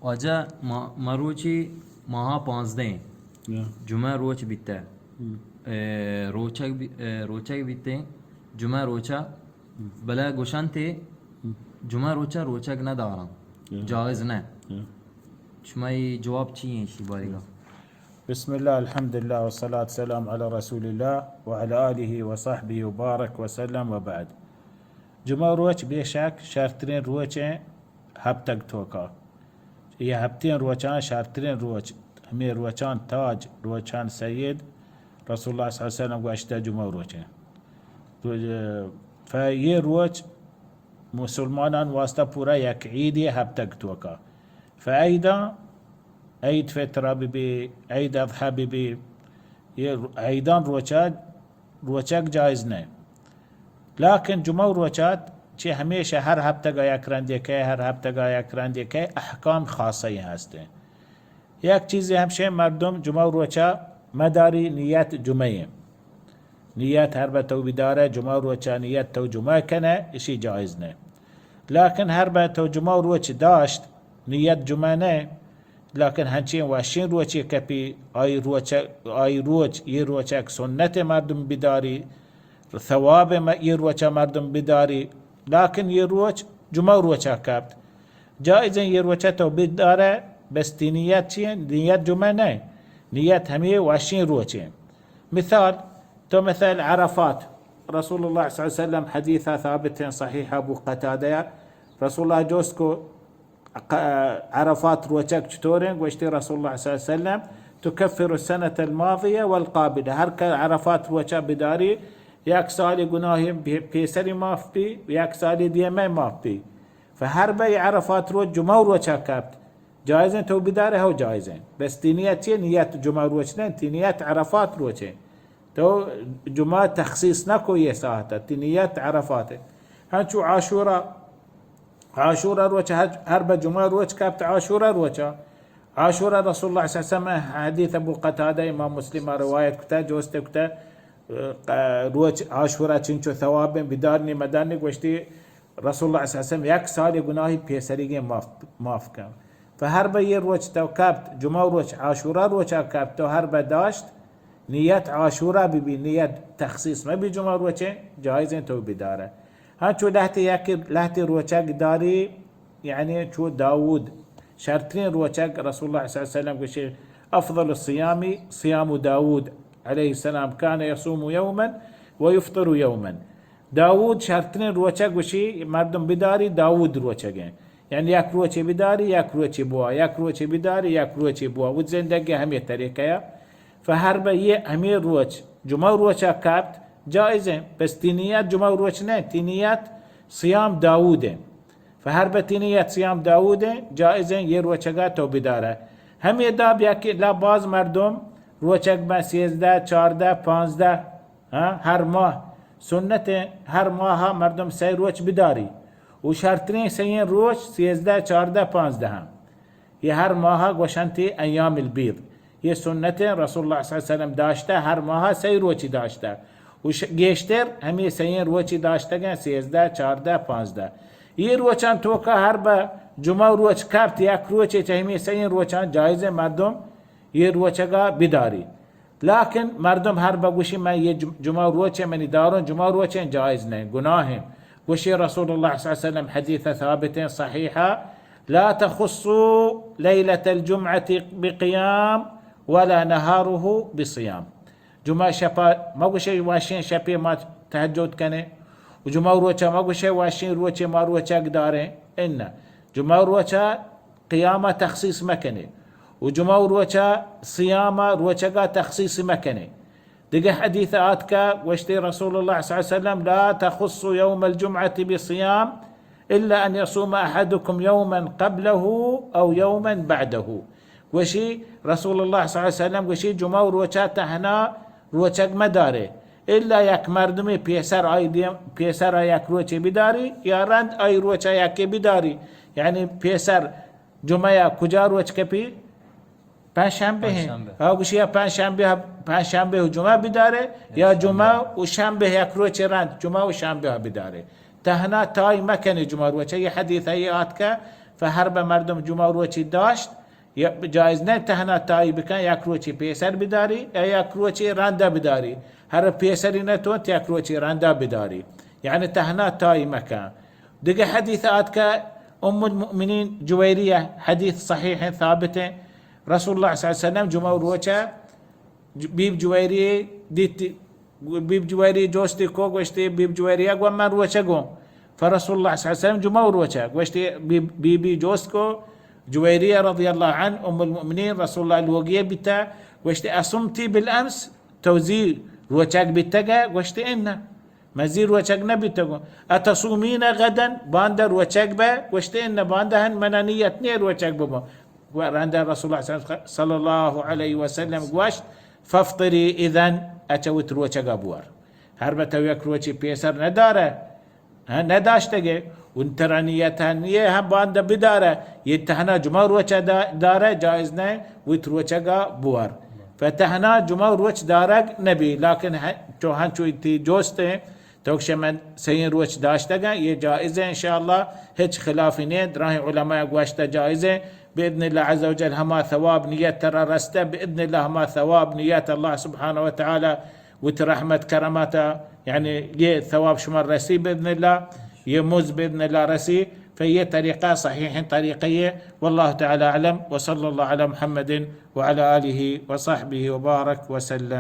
واجہ، ما-، مروچی ماہا پانزدہ ایں۔ یا۔ جمعہ روچ بیتہ۔ ہم۔ اے، روچگ بی-، اے، روچگ بیتیں۔ جمعہ روچا۔ ہم۔ بلے گوشنتے، ہم۔ جمعہ روچا روچگ نہ داراں۔ یا۔ جائز نہ۔ یا۔ شمائی جواب چی ایں اشی بارگا؟ بسم اللہ، الحمدللہ، والصلاة والسلام علی رسول اللہ وعلی آلہ وصحبہ وبارک وسلم وبعد۔ جمعہ روچ بے شک شرترین روچیں ہپتگ توکا۔ یہ ہپتین روچان شرترین روچ، ہمیں روچان تاج، روچان سید، رسول اللہ صلی اللہ علیہ وسلم گوشتہ جمعہ روچیں۔ تو، ف یہ روچ مسلمانان واسطہ پورا یک عید یہ ہپتگ توکا۔ فعیداں، عید فطرہ بہ بی، عید اضحی بہ بی، یہ عیدان روچا روچگ جائز نہ۔ لکن جمعہ روچات چہ ہمیشہ ہر ہفتگا یک رندے کئے، ہر ہفتگا یک رندے کئے، احکام خاصہ ہستیں۔ یک چیزے ہمشیں، مردم جمعہ روچا مداری نیت جمعہ ایں۔ نیت ہر بہ تو بدارے، جمعہ روچا نیت تو جمعہ کنے، اشی جائز نہ۔ لکن ہر بہ تو جمعہ روچ داشت، نیت جمعہ نہ، لکن ہنچیں وشیں روچے کپی، آئی روچ، آئی روچ، یہ روچک سنت مردم بداری، ثواب م-، یہ روچا مردم بداری، لکن یہ روچ جمعہ روچا کپت۔ جائزیں یہ روچا تو بدارے، بس تی نیت چی ایں؟ نیت جمعہ نہ، نیت ہمیں وشیں روچیں۔ مثال، تو مثال عرفات، رسول اللہ صلی اللہ علیہ وسلم حدیث ثابت ہیں صحیح ابو قتادہ، رسول اللہ جوست کو، ق-، عرفات روچک چطوریں؟ گوشتے رسول اللہ صلی اللہ علیہ وسلم، تکفر السنة الماضية والقابلة۔ ہر کہ عرفات روچا بداری، یک سال گناہ پی-، پیسری معاف بی، یک سال دیمہ معاف بی۔ فہر بہ عرفات روچ جمعہ روچا کپت، جائزیں تو بدارے، ہو جائزیں۔ بس تی نیت چیے؟ نیت جمعہ روچ نہ، تی نیت عرفات روچیں۔ تو جمعہ تخصیص نہ کو یہ ساعت، تی نیت عرفات ہے۔ ہنچو عاشورہ، عاشورہ روچ ہر، ہر بہ جمعہ روچ کپت عاشورہ روچا۔ عاشورہ رسول اللہ صلی اللہ علیہ وسلم حدیث ابو قتادہ امام مسلم روایت کتا، جوست کتا، ق-، روچ عاشورہ چنچو ثواب ہیں، بدار نی مدار نی، گوشتی رسول اللہ صلی اللہ علیہ وسلم یک سال گناہی پیسریگیں معاف، معاف کن۔ فہر بہ یہ روچ تو کپت، جمعہ روچ عاشورہ روچا کپت، تو ہر بہ داشت، نیت عاشورہ بہ بی، نیت تخصیص مہ بی جمعہ روچیں، جائزیں تو بدارے۔ ہنچو لہتے یک لہتے روچگ داری، یعنی چو داود، شرترین روچگ رسول اللہ صلی اللہ علیہ وسلم گوشی، افضل الصیام صیام داود علیہ السلام، کان یصوم یوما و یفطر یوما۔ داود شرترین روچگ گوشی مردم بداری داود روچگیں۔ یعنی یک روچے بداری، یک روچے بوا، یک روچے بداری، یک روچے بوا۔ و زندگی ہمیں طریقہ ہے۔ فہر بہ یہ ہمیں روچ، جمعہ روچا کپت، جائزیں۔ بس تی نیت جمعہ روچ نہ، تی نیت صیام داود ہیں۔ فہر بہ تی نیت صیام داود ہیں، جائزیں، یہ روچگا تو بدارے۔ ہمیں داب یکی لا باز مردم روچگ بہ سیزدہ، چاردہ، پانزدہ، ہاں، ہر ماہ سنت ہیں، ہر ماہ مردم سہ روچ بداری۔ و شرترین سئیں روچ سیزدہ، چاردہ، پانزدہ ہیں۔ یہ ہر ماہ گوشنتی ایام البیض۔ یہ سنت ہیں، رسول اللہ صلی اللہ علیہ وسلم داشتہ، ہر ماہ سہ روچی داشتہ۔ و ش-، گیشتر ہمیں سئیں روچی داشتگیں، سیزدہ، چاردہ، پانزدہ۔ یہ روچان توکا ہر بہ جمعہ روچ کپت، یک روچے چہ ہمیں سئیں روچان جائز ہیں مردم یہ روچگا بداری۔ لکن مردم ہر بگوشی، من یہ جم-، جمعہ روچیں، منی دارون جمعہ روچیں، جائز نہیں، گناہ ہیں۔ گوشی رسول اللہ صلی اللہ علیہ وسلم حدیث ثابت ہیں، صحیحہ، لا تخصوا لیلة الجمعة بقیام ولا نهاره بصیام۔ جمعہ شپا مگوشے واشیں شپے ما تہجد کنے، و جمعہ روچا مگوشے واشیں روچے ما روچگ داریں۔ ان جمعہ روچا قیامہ تخصیص مکنے، و جمعہ روچا صیامہ روچگا تخصیص مکنے۔ دگہ حدیث آتکا گوشتے رسول اللہ صلی اللہ علیہ وسلم، لا تخص یوم الجمعة بصیام الا ان یصوم احدکم یوما قبله او یوما بعده۔ گوشی رسول اللہ صلی اللہ علیہ وسلم گوشی، جمعہ روچا تہنا روچگ مدارے، الا یک مردمے پیسر آئی دیم، پیسر آ یک روچے بداری، یا رند آئی روچا یکے بداری۔ یعنی پیسر جمعہ یا کجا روچ کپی؟ پنچ شنبہ ہیں۔ پنچ شنبہ۔ آ گوشی یا پنچ شنبہ، پنچ شنبہ و جمعہ بدارے، یا یک شنبہ۔ جمعہ و شنبہ یک روچے رند، جمعہ و شنبہ بدارے۔ تہنا تائی مکنے جمعہ روچے۔ یہ حدیث ہے، یہ آتکا فهر به مردم جمعه روچی داشت، یا جایز نه تهنا تایی بکن، یک روچی پیسر بداری، یا یک روچی رنده بداری. هر پیسری نتونت، یک روچی رنده بداری. یعنی تهنا تایی مکن. دیگه حدیث آتکه ام المؤمنین جویریه، حدیث صحیح ثابته. رسول الله صلی الله علیه وسلم جمعه روچه ج-، بیب جویری دیتی، بیب جویری جوستی کو، گوشتی، بیب جویری گو من روچه گو. فرسول الله صلی الله علیه وسلم جمعه روچه گوشتی، بیب-، بیبی جوست کو، جویریه رضی الله عنه، ام المؤمنین، رسول الله لوگیه بیتا، گوشتی، اصمتی بالامس، تو زی روچک بیتگه؟ گوشتی، انه. من زی روچک نبیتگوں. اتصومین غدا؟ باندا روچک به؟ گوشتی، انه، باندا هن منا نیت نیه روچک ببو. و رندا رسول الله صلی الله علیه و سلم گوشت، فافطری اذن، اچه وت روچگا بوار. هر به تو یک روچی پیسر نداره، ها، نداشتگه، و ترا نیت نیه هم باندا بداره، یه تهنا جمعه روچه دا-، داره، جایز نه، وت روچگا بوار. فتهنا جمعه روچ دارگ نبی، لکن ه-، چو هنچو تی جوسته، تو گشے من سئیں روچ داشتگاں، یہ جائز ہے انشاءاللہ، ہچ خلافی نیت، دراہیں علماء گوشتہ جائز ہے، باذن اللہ عز و جل ہما ثواب نیت ترا رستہ، باذن اللہ ہما ثواب نیت اللہ سبحانہ و تعالی وت رحمت کرماتا، یعنی یہ ثواب شما رسی باذن اللہ، یہ مز باذن اللہ رسی، فیہ طریقہ صحیح طریقہ یہ، واللہ تعالی اعلم، وصلی اللہ علی محمد وعلی آلہ وصحبہ وبارک وسلم۔